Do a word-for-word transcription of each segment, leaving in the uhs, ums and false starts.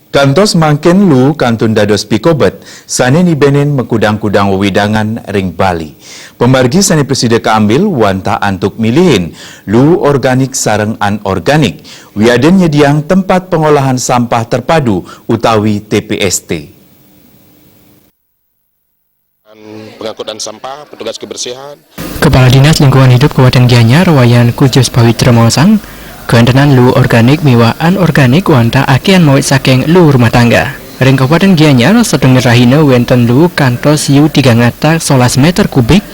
Kantos mangkin luu kantun dados pikobet sané nibenin makudang-kudang wewidangan ring Bali. Pamargi sané prasida kaambil wantah antuk milihin luu organik sareng anorganik, wiadin nyediang tempat pengolahan sampah terpadu utawi T P S T. Pengangkutan sampah, petugas kebersihan. Kepala Dinas Lingkungan Hidup Kabupaten Gianyar, Wayan Kujus Pawitra maosang, kawentenan luu organik miwah anorganik wantah akéhan mawit saking luu rumah tangga. Ring Kabupaten Gianyar, satunggal rahina wénten luu kantos siu tigang atus solas méter kubik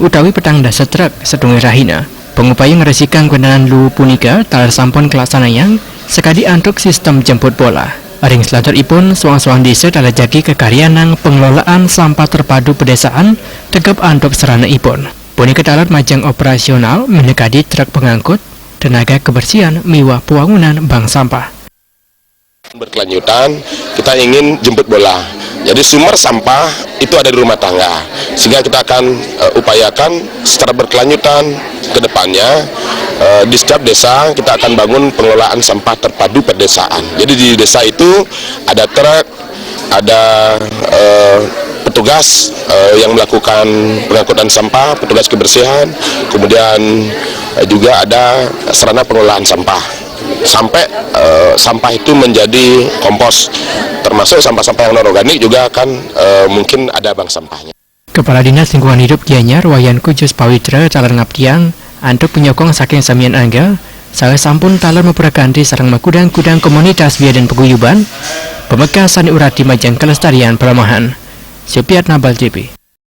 utawi petang dasa truk satunggal rahina. Pangupaya ngresikang kawentenan luu punika taler sampun kalaksanayang sakadi antuk sistem jemput bola. Ring slaturipun, soang-soang désa taler jagi kakaryanang pengelolaan sampah terpadu pedesaan tegep antuk saranaipun. Punika taler majeng operasional minakadi truk pengangkut, tenaga kebersihan miwah pewangunan bank sampah. Berkelanjutan, kita ingin jemput bola. Jadi sumber sampah itu ada di rumah tangga. Sehingga kita akan eh, upayakan secara berkelanjutan ke depannya eh, di setiap desa kita akan bangun pengelolaan sampah terpadu perdesaan. Jadi di desa itu ada truk, ada eh, petugas eh, yang melakukan pengangkutan sampah, petugas kebersihan, kemudian eh, juga ada sarana pengelolaan sampah. Sampai eh, sampah itu menjadi kompos, termasuk sampah-sampah yang non organik juga akan eh, mungkin ada bank sampahnya. Kepala Dinas Lingkungan Hidup Gianyar, Wayan Kujus Pawitra, taler ngaptiang antuk panyokong saking samian angga, saha sampun taler maprakanti sareng makudang-kudang komunitas wiadin paguyuban, pamekas sané urati majeng kelestarian palemahan. Supiatna Bal T V.